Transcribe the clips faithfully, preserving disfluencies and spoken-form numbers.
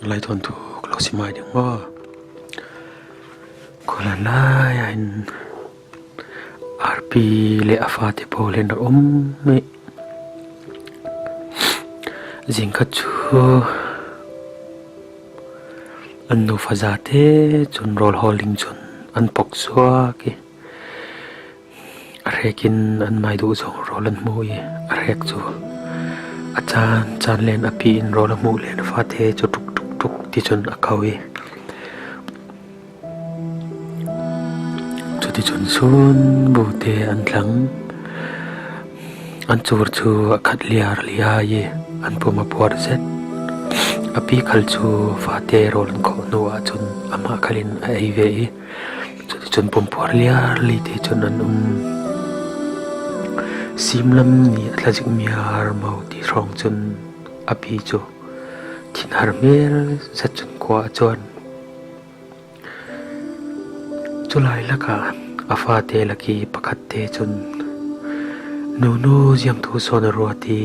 Lai thawn thu ka lo sim mai ding maw? Khualan lai-ah hin Arpi le a fate pawl hin a um i, zingkhat chu an nu fazate cun rawl hawl ding cun an pok suak i, a hrekin an mai duh zong rawl an hmu i, a hrek cu a caan caan len a pi in rawl a hmuh len a fate cu tuk tuk tuk ti cun a ko i, cuticun sun bu te an tlang. An cur cu a khat liar liai i an pum a puar zet. A pi khal cu fate rawl an khawh hnu ahcun amah khal in a ei ve i, cuticun pumpuar liar li te cun an um. Simlam ni a thlazik miar mo ti hrawng cun a pi cu thinhar hmel zet cun khua a cuan. Culai lakah a fate lak i pakhat te cun, "Nunu, ziam tu sawn a ruat i,"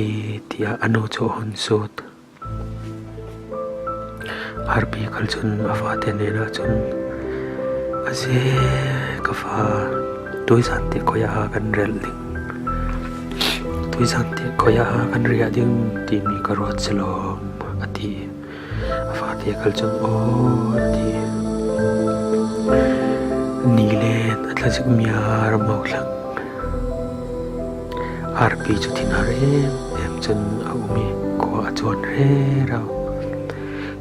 tiah a nu cu a hun sut. Arpi khal cun a fate hnenah cun, "A ze, ka fa, tuizan te khuaia kan relh ding, tuizan te khuaia kan riah ding timi ka ruat si lawm," a ti. A fate khal cun, "Aw," a ti. Ni len a thlazik miar mo thlang. Arpi cu thinhar em em cun a um i khua a cuan rero.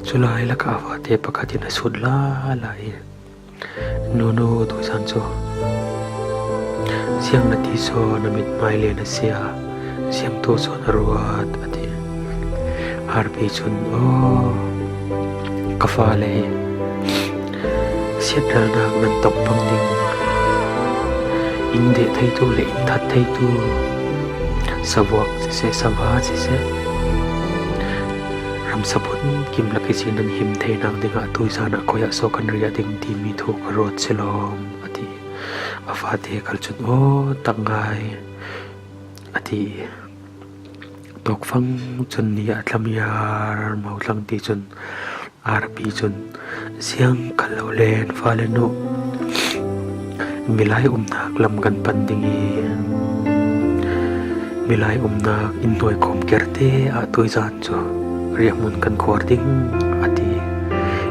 Culai lakah a fate pakhat in a sut lala i, "Nunu, tuizan cu ziang na ti sawn na mithmai le na sia, ziam tu sawn a ruat," a ti. Arpi cun, "Aw, ka fale, siatralnak nan tong bang ding, in deh theitu le in that theitu, savuak siseh, sava siseh, ram sabun kim lak ihsin nan him theinak dingah tuizan ah khuaia so kan riah ding timi thu ka ruat si lawm," a ti. A fate khal cun, "Aw, tak ngai," a ti. Tawkfang cun ni a tlamiar mo thlang ti cun Arpi cun, "Ziang khal lo len fale nu, milai umnak lam kan pan ding i, milai umnak in hnuai khawm kerte ah tuizan cu riahhmun kan khuar ding," a ti.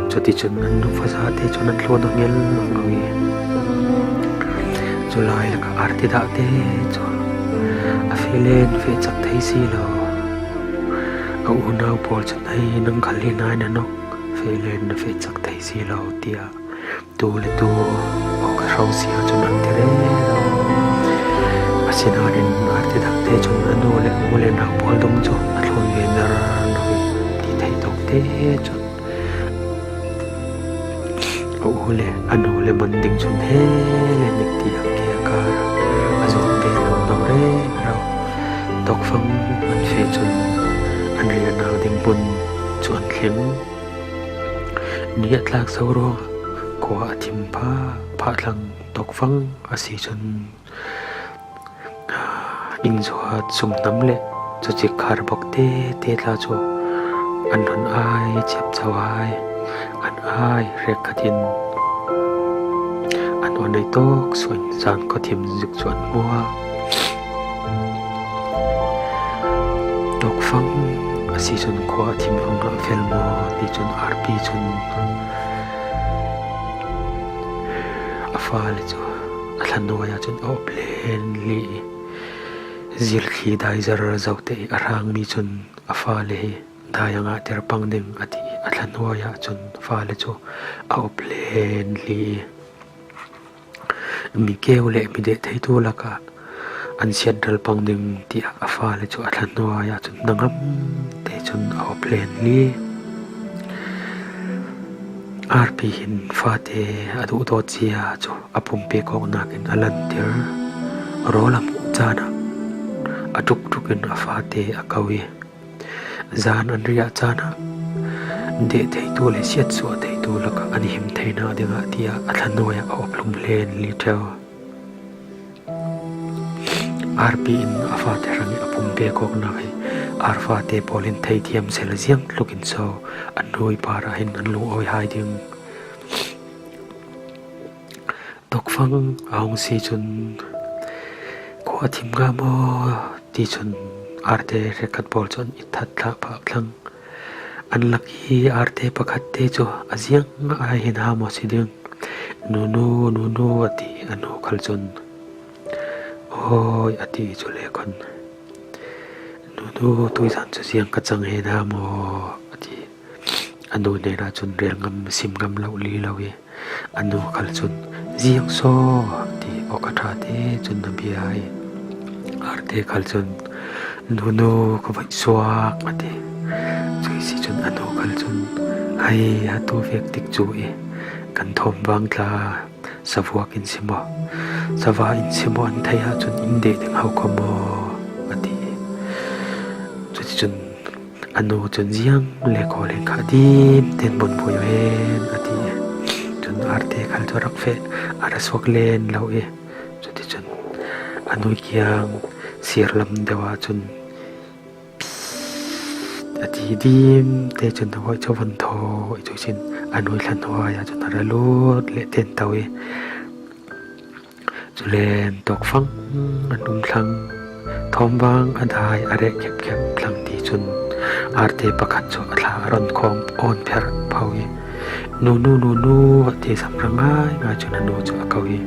Cuticun an nu fazate cun an thlun a ngel lo i, culai lakah arti dahte cu a feh len feh cak thei si lo. A unau pawl cun, "Hei, nang khal hi nai na nok, feh len na feh cak thei si lo," tiah tu le tu awk a hro si ahcun an ti rero. Asinain arti dahte cun a nu le u le nau pawl dong cu a thlun ve ner lo i ti thei tawk te cun a u le a nu le man ding cun he le nik tiang ke a kar a zuam ve lo no rero. Tawkfang an feh cun an riahnak ding hmun cu an thleng. Ni a tlak zo ruangah khua a thim phah phah thlang. Tawkfang a si cun innzuat sumhnam le cucik khar bok tete tla cu an hun ai ciapco ai, an ai hrekkhat in an awn ei tawk suin zan khuathim zik cu an hmuak. Tawkfang a si cun khua a thim vang ah fel maw ti cun Arpi cun a fale cu a thla nuai ah cun a op len li i, zirthli daizer zote i a hrangmi cun a fale hi dai a ngahter pang ding a ti i a thla nuai ah cun fale cu a op len li i, mi keu le mi deh theitu lakah an siatral pang ding tiah a fale cu a thla nuai ah cun hnangam te cun a op len li. Arpi hin fate a duhdawt cia cu a pumpe kawknak in a lantir. Rawl a hmuh caan ah a ṭukṭuk in a fate a ko i, zan an riah caan ah deh theitu le siatsuah theitu lakah an him theinak dingah tiah a thla nuai ah a op hlum hlen li ṭheu. Arpi in a fate hrangih a pumpe kawknak hi Arfate pawl in theithiam sel ziang tlukin saw, a nu i parah hin an lungawi hai ding. Tawkfang a hung si cun, kua a thim ngah maw ti cun, arte hrekkhat pawl cu an i that thlah phak thlang. An lak i arte pakhatte cu a ziang ai hin ha maw si ding? Nunu, nunu, a ti. A nu khal cun, awi, a ti. Cu le khon, nunu, tuizan cu ziang ka cang hin ha maw? A ti. A nu hnenah cun rel ngam, sim ngam lo li lo i, a nu khal cun, ziang saw? A ti. Awk a ṭha te cun a bia i, arte khal cun, nunu, ka voih suak, a ti. Cuih si cun a nu khal cun, hei, atu vek tik cu i, kan thawm vang tla, savuak in si maw, sava in si maw, an theih ahcun in deh ding ho kho maw? A ti. Cuticun a nu cun, ziang le kawl in kha dim tein vun buai hen, a ti. Cun arte khal cu rak feh, a ra suak len lo i, cuticun a nu kiang sir lam deuh ahcun, a ti dim te cun a voih cu vun thaw i, cucin a nu i thlan huai ahcun a ra lut le ten to i, cu len tawkfang an um thlang. Thawmvang a dai a reh khepkhep thlang ti cun arte pakhat cu a thla a ron khawm awn pher pho i, nunu, nunu, a ti. Sam ra ngaingai cun a nu cu a ko i,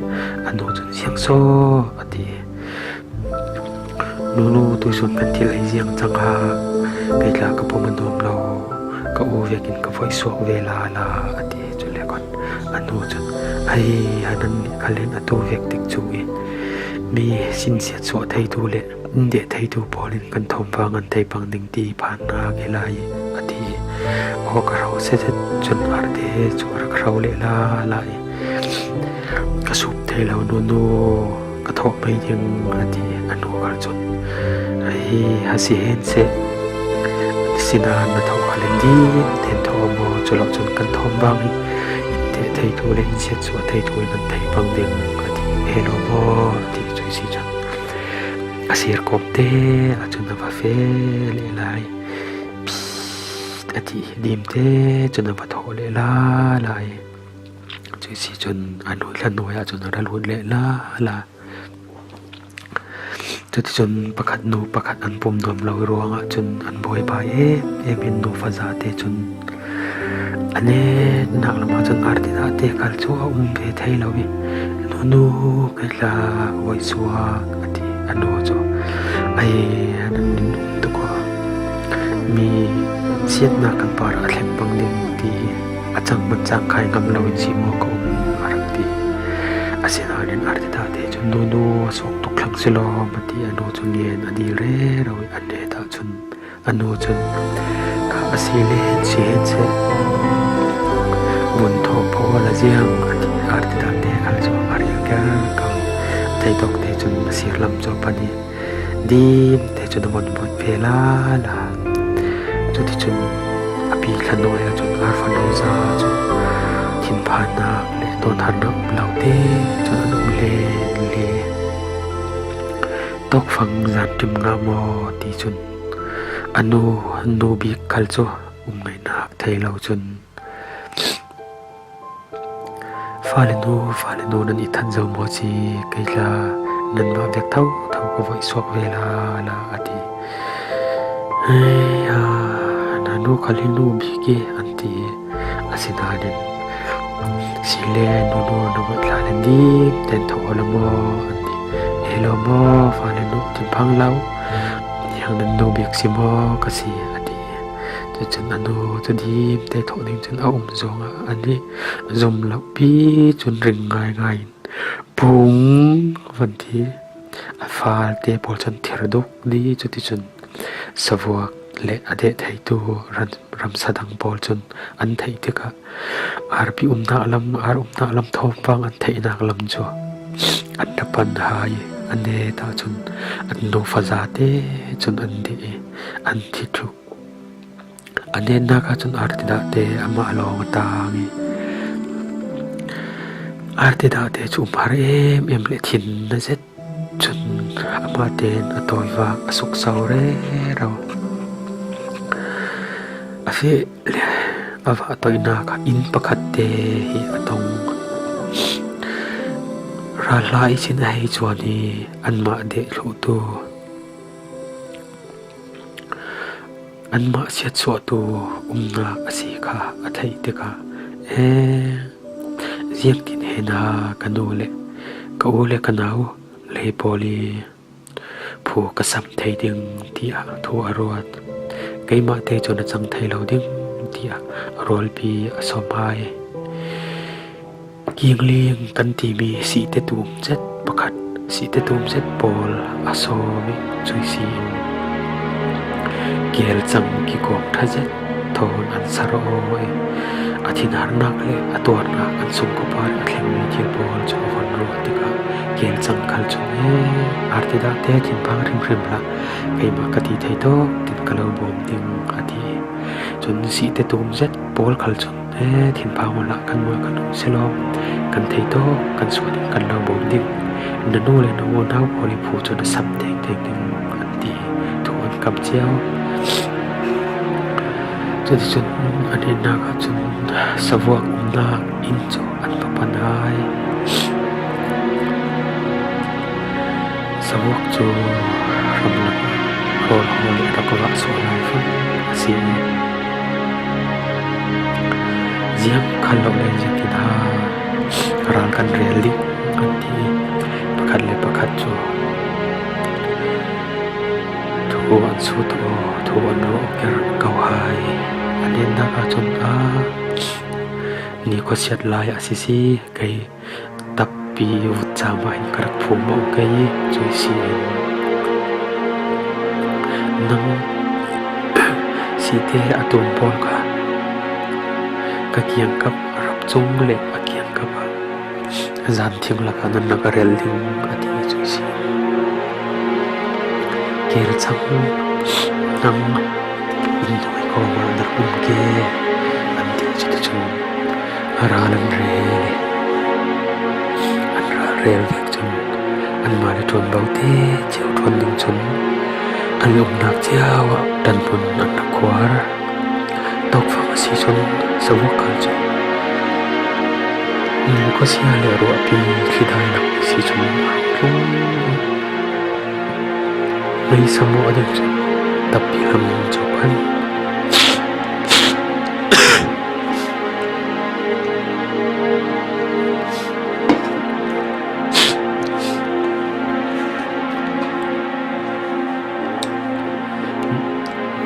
a nu cun, ziang saw? A ti. Nunu, tuihsun kan thil ei ziang cang ha, kei tla ka pum a nuam lo, ka u vekin ka voih suak ve lala, a ti. Cu le khon a nu cun, hei, ha nan nih khal in atu vek tik cu i, mi sinsiat suah theitu le in deh theitu pawl in kan thawmvang an thei pang ding ti phannak i la i, a ti. Aw, ka hro seh zet cun arte cu a rak hro le lala i, ka sup thei lo, nunu, ka thawh mai ding, a ti. A nu khal cun, hei, ha si hen seh, sinain na thawh khal in dim tein thawh maw, cu lo cun kan thawmvang i in deh theitu le in siatsuah theitu in an thei pang ding, a ti. He lo maw? A ti. Cuih si cun a sir kawmte ahcun a va feh le lai. Pit, a ti. Dim te cun a va thawh le lala i, cuih si cun a nu thlan hnuai ahcun a ra lut le lala. Cuticun pakhat nu pakhat an pum nuam lo ruangah cun an buaibai em em in nu fazate cun a netnak lamah cun arti dahte khal cu a um ve thei lo i, nunu, kei tla voih suak, a ti. A nu cu, ai, nan in um tuk aw, mi siatnak kan parah a thleng pang ding ti hi a cang hmanh cangkhai ngam loin si maw ka um, a rak ti. Asinain arti dahte cun, nunu, a suak tuk thlang si lawm, a ti. A nu cu ngen a dil rero i a net ahcun a nu cun, kha a si len si hen seh, vun thawh pawl a ziang, a ti. Arti dahte khal cu a rel ker ko i, a tei tawk te cun a sir lam cu a pan i, dim te cun a von buat ve lala. Cuticun a pi thlan hnuai ahcun arfa no za cu thinphannak le dawnharnak um lo te cun an um len le. Tawkfang zan ṭim ngah maw ti cun a nu, nu bik khal cu um ngainak thei lo cun, fale nu, fale nu, nan i that zo maw si? Kei tla nanmah vek thotho ka voih suak ve lala, a ti. Hei ha, na nu khal hi nu bik i, an ti. Asinain, si le nunu, na voih tla le dim tein thawh aw la maw? An ti. He lo maw, fale nu, thinphang lo. Niang nan nu bik si maw? Ka si, a ti. Cucun a nu cu dim te thawh ding cun a um zongah a nih zum lopi cun ring ngaingai in, pung, van ti. A falte pawl cun thir duk dih. Cuticun savuak le a deh theitu ram, ramsa dang pawl cun an theih tikah arpi umnak lam, ar umnak lam thawmvang an theihnak lam cu an ra pan hai. A net ahcun an nu fazate cun an deh i an thi tluk. A netnak ahcun arti dahte amah lawng a tang i, arti dahte cu um har em em le thin a zet cun amah tein a tawivak a sukso rero. A feh le a vah toihnak ah inn pakhatte hi a tong. Ral hla ihsin a hei cuan i anmah deh hluhtu, anmah siatsuahtu umnak a si kha a theih tikah, e, ziangtin hena ka nu le ka u le ka nau lei pawl i phu ka sam thei ding, tiah thu a ruat. Keimahte cun a cang thei lo ding, tiah a rualpi a sawm hai. Kingling kan timi sihte tum zet pakhat, sihte tum zet pawl a sawm i cuih si in, kelcang kikawm ṭha zet thawn an sar aw i, a thinharnak le a tuarnak an sungkua par a thlengmi thil pawl cu a von ruah tikah, kelcang khal cun, e, artidahte thinphang hrimhrim hlah, keimah ka ti thei tawk tin ka lo bawm ding, a ti. Cun sihte tum zet pawl khal cun, e, thinphang uhla, kanmah kan um si lawm, kan thei tawk kan suah ding, kan lo bawm ding. Na nu le na unau pawl i phu cun a sam tengteng ding, an ti. Thu an kamh cio. Cuticun a nihnak ah cun savuak umnak inn cu an va pan hai. Savuak cu ramlak ah rawl hawl i a rak vah suah lai fang a si. Ziang khal lo le ziangtin ha ral kan rel ding, an ti. Pakhat le pakhat cu thu an sut aw, thu an ruah aw ker ko hai. A nihnak ah cun, a, ni khuasiat lai a si si, kei tappi vutcam ah hin ka rak phum aw kei, cuih si in. Nang sihte a tum pawl kha ka kiangkap, a rap cung le a kiangkap ah zan thing lakah nan rak rel ding, a ti, cuih si. Kelcang, nang inn hnuai kawngah na rak um ke, an ti. Cuticun a ral an rel i, an ral rel vek cun anmah le ṭuanvo te cio ṭuan ding cun an umnak cio ah ṭanhmun an rak khuar. Tawkfang a si cun savuak khal cu ni khuasia le ruahpi thlidaihnak si cun a tlung. Meisa mawh a ding cun tappi lam cu pan.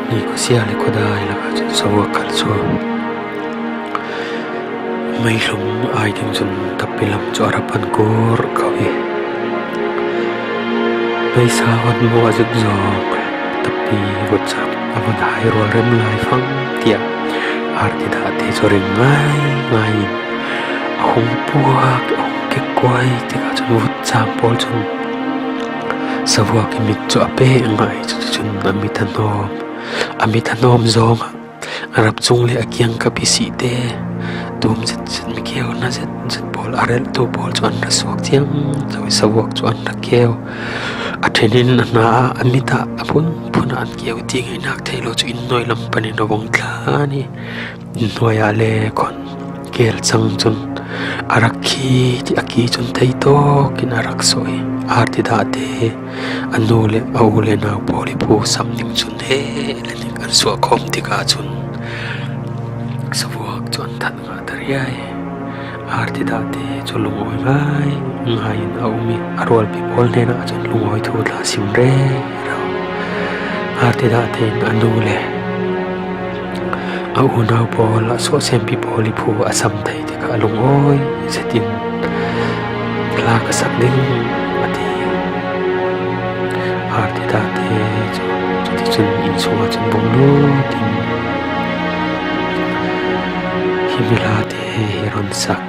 Ni khuasia le khuadai lakah cun savuak khal cu meihlum ai ding cun tappi lam cu a rak pan kur ko i, meisa van maw a zik zong tappi vutcam a van hai rualrem lai fang, tiah artidahte cu ring ngaingai in a hung puak, a hung kekkuai tikah cun vutcam pawl cun savuak i mit cu a peh ngai. Cuticun a mit a hnawm, a mit a hnawm zongah a rap cung le a kiangkap i sihte tum zetzet, mikeu na zetzet pawl, a reltu pawl cu an ra suak ciamco i savuak cu an ra keu. A ṭhen in a hna ah, a mit ah, a phunphun ah an keu i ti ngaihnak thei lo cu inn hnuai lam pan in a vung tlan i inn hnuai ah le khuan kelcang cun a rak khit i a ki cun thei tawk in a rak sawh i artidahte a nu le a u le nau pawl i phu sam ding cun he le nik an suah khawm tikah cun savuak cu an that ngah ta riai. Artidahte cu lungawi ngaingai in a um i a rualpi pawl hnenah cun lungawi thu tla sim rero. Artidahte in a nu le a unau pawl, a suahsempi pawl i phu a sam thei tikah a lungawi zetin hla ka sak ding, a ti. Artidahte cu cuticun inn chungah cun bung lut in hi mihlate hi ron sak.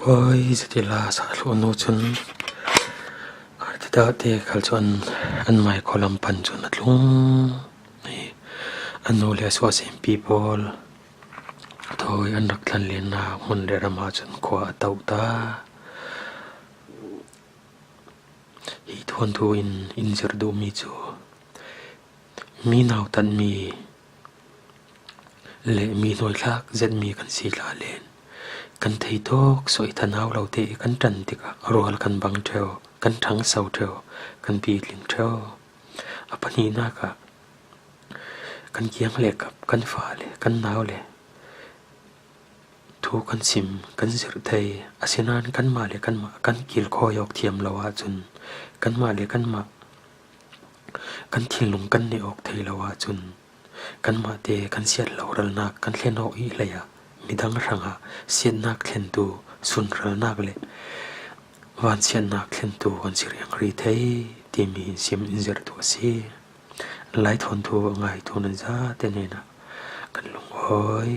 Oi, zatila sahluh nu cun a tidahte khal cu an, an mai khualam pan cun a tlung. Hi, a nu le a suahsempi pawl thawi an rak thlan lennak hmun le ram ahcun khua a toh ta. Hi thawn thu in in zirh duhmi cu mi nautatmi le mi hnawithlak zetmi kan si hlah len kan theitawk soi thanau lo te i kan ṭan tikah rual kan bang ṭheo, kan ṭhangso ṭheo, kan pitling ṭheo. A pahnihnak ah kan kiang le kap, kan fale, kan nau le thu kan sim, kan zirh thei. Asinain kanmah le kanmah kan kilkhawi awk thiam lo ahcun, kanmah le kanmah kan thinlung kan neh awk thei lo ahcun, kanmah te kan siat lo ralnak kan thlen awk i hlei ah midang hrangah siatnak thlentu, sunralnak le vansiatnak thlentu kan si riangri thei timi in sim in zirh tu a si. Lai thawn thu a ngaitu nan zate hnenah kan lungawi.